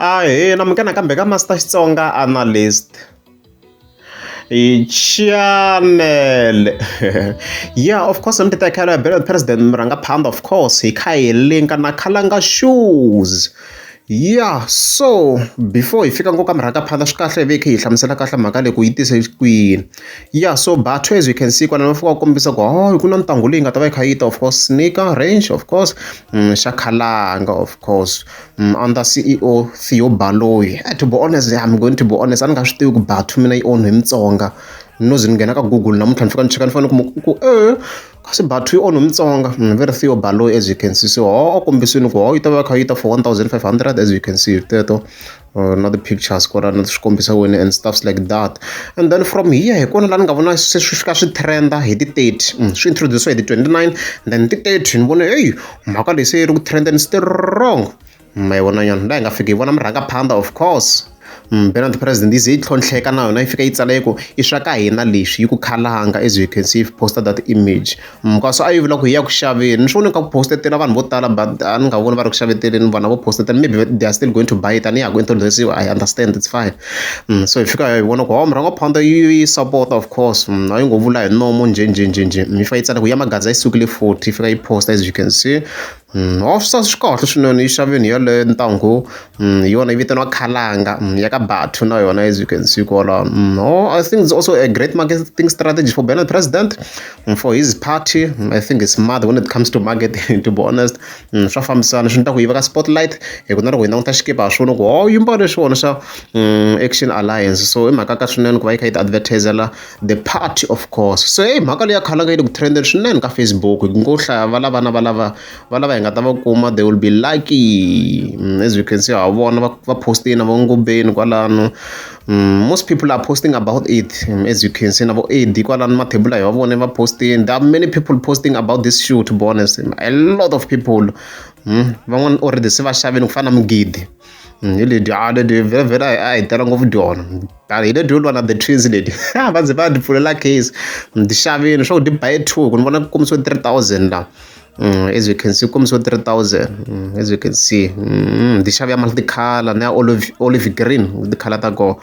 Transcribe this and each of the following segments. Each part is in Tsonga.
Ahee namukela nakambe ka Master Xitsonga Analyst channel. Yeah, of course ni ta khala bela president murangaphandla, of course hi kha hi linka na Khalanga shoes. Yeah, so before hi fika ngopfu ka murhangaphandla, swi kahle hi ve hi kha hi hlamusela kahle mhaka leyi ku yi tise kwini. Yeah, so Batho, as you can see kwalano, va fika va kombisa ku hayi, ku na ntangu leyi nga ta va yi kha yi ta, of course sneaker range, of course xa Khalanga, of course under CEO Theo Baloyi. To be honest, I'm going to be honest, a ni nga swi tivi ku Batho mina yi own hi Mutsonga. No ze ni nghena ka Google namuntlha, ni fika ni cheka, ni fanele ni kuma ku e kasi Batho yi own hi Mutsonga. Ve ri Theo Baloyi, as you can see. So ho kombisini ku ho yi ta va kha yi ta for 1500, as you can see teto na the pictures kwalano swi kombisa wena and stuffs like that. And then from here hi kona laha ni nga vona se swi fika swi trenda hi ti-30, swi introduce hi ti-29, then ti-30 ni vone, hey, mhaka leyi se yi ri ku trendeni strong. Ma yi vona nyana laha hi nga fika hi vona murhangaphandla, of course Bernard President, yi ze yi tlhontlheka na yona, yi fika yi tsala yi ku i swa ka hina leswi, yi ku Khalanga. As you can see, posted that image. Kasi a yi vula ku hi ya ku xaveni, ni swi voni ka ku postetela vanhu vo tala, but a ni nga voni va ri ku xaveteleni vana vo postetela. Maybe they are still going to buy it, a ni ya ku introduce. I understand, it's fine. So hi fika hi vona ku ho murhangaphandla yi support, of course. A yi ngo vula hi nomo njhe njhe njhe njhe, yi fika yi tsala ku ya Magaza yi sukile 40, yi fika yi posta, as you can see. Ho swi kahle swinene, yi xaveni yaleyo ntangu. Hi yona yi vitaniwa Khalanga ya ka Batho na yona, as you can see kwalano. Oh, I think it's also a great marketing strategy for Bernard President, for his party. I think it's smart when it comes to marketing, to be honest. Swa fambisana, swi ta ku yi veka spotlight hi ku na loko hi languta xikipa ha swona ku ho yi mbale xona xa Action Alliance. So i mhaka ka swinene ku va yi kha yi ti advertisela the party, of course. So hey, mhaka leyi ya Khalanga yi le ku trendeni swinene ka Facebook ngo hlaya va lava na va lava va lava hi nga ta va kuma, they will be lucky. As you can see, ha vona va postini va ngobeni kwalano. Most people are posting about it, as you can see, na vo Eddie kwalano mathebula hi va vone va postini. There are many people posting about this shoe, to be honest, a lot of people. Van'wana already se va xavini ku fana na Mugidi. Hi leti a leti vhele vhele a hi tala ngopfu dyona, hi leti yo lwa na the twins leti, va ze va ti pfulela case ti xavini swa ku ti buy two, ku ni vona ku kombisiwe 3000 la. As you can see, kombisiwe 3000, as you can see. Ti xave ya multicolor na ya olive green, ti-colour ta kona.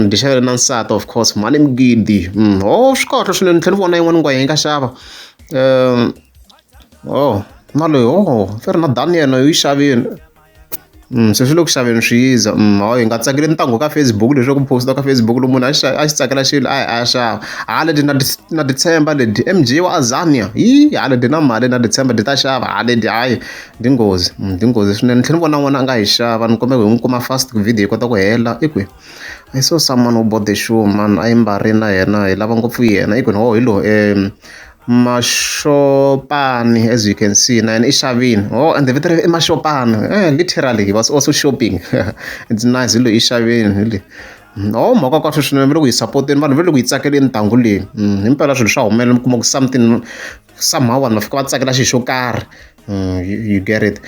Ti xavele na nsati, of course, mhani Mugidi. Oh, swi kahle swinene. Ni tlhela ni vona yin'wana ngwaye yi nga xava. Oh, na leyi, oh, fe ri na Daniel yi xavini. Se swi le ku xaveni swi yiza. Hayi, hi nga tsakeli ntangu ka Facebook, leswi ku posta ka Facebook, loko munhu a a xi tsakela xilo, a hi a ya xava. Ha leti na ti tshemba leti MJ wa Azania yi ha leti na mali, na ti tshemba ti ta xava. Ha leti, hayi, di nghozi, di nghozi swinene. Ni tlhela ni vona n'wana a nga yi xava, ni kombela hi n'wi kuma fast, video yi kota ku hela. I kwihi? I saw someone who bought the shoe, man, a yi mbarini na yena, hi lava ngopfu yena. I kwini? Oh, hi lowu Mashopani, as you can see, na yena i xavini. Oh, and vito ra i Mashopani. Literally he was also shopping. It's nice. Hi loyi i xavini, hi leyi. Oh, mhaka kahle swinene, va le ku yi sapoteni vanhu, va le ku yi tsakeleni ntangu leyi. Himpela swilo swa humelela, mi kuma ku something somehow vanhu va fika va tsakela xilo xo karhi. You get it?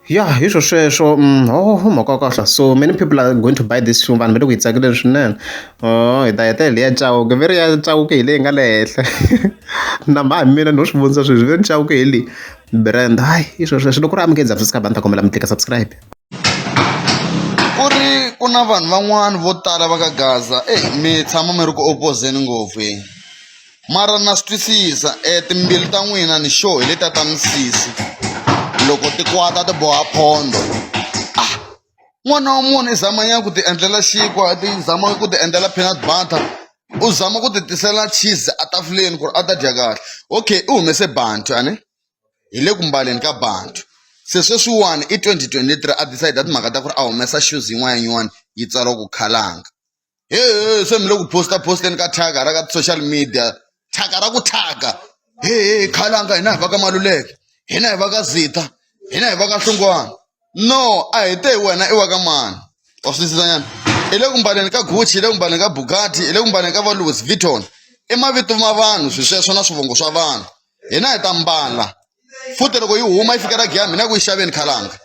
Yeah, hi swo sweswo. Oh, mhaka kahle. So many people are going to buy this shoe, vanhu va le ku yi tsakeleni swinene. Oh, hi ta heta hi leya Chauke, ve ri ya Chauke hi leyi nga le henhla namba hi mina no swi vonisa sweswi, ve ri Chauke hi leyi brand. Hayi, hi swo sweswo. Loko ku ri amukeli subscribe, a ni ta kombela mi tlika subscribe. Ku ri ku na vanhu van'wani vo tala va ka Gaza, e mi tshama mi ri ku opozeni ngopfu he, mara na swi twisisa e timbilu ta n'wina, ni sure hi letiya ta misisi loko ti kwata ti boha phondo. Ah, n'wana wa munhu i zama nyana ku ti endlela xinkwa, ti zama ku ti endlela peanut butter, u zama ku ti tisela cheese etafuleni ku ri a ta dya kahle. Okay, i humese Bantu a ni hi le ku mbaleni ka Bantu, se sweswiwani i 2023, a decide timhaka ta ku ri a humesa shoes yin'wana yin'wana yi tsariwa ku Khalanga. He he, se mi le ku posta posteni ka thyaka ra ka social media, thyaka ra ku thyaka. He he, Khalanga, hina hi va ka Maluleke, hina hi va ka Zitha, hina hi va ka Hlungwana. No, a hi te wena i wa ka mani, wa swi twisisa nyana? I le ku mbaleni ka Gucci, i le ku mbaleni ka Bugatti, i le ku mbaleni ka va Louis Vuitton, i mavito ma vanhu swi sweswo na swivongo swa vanhu. Hina hi ta mbala futhi loko yi huma yi fika ra Giyani, mina ku yi xaveni Khalanga.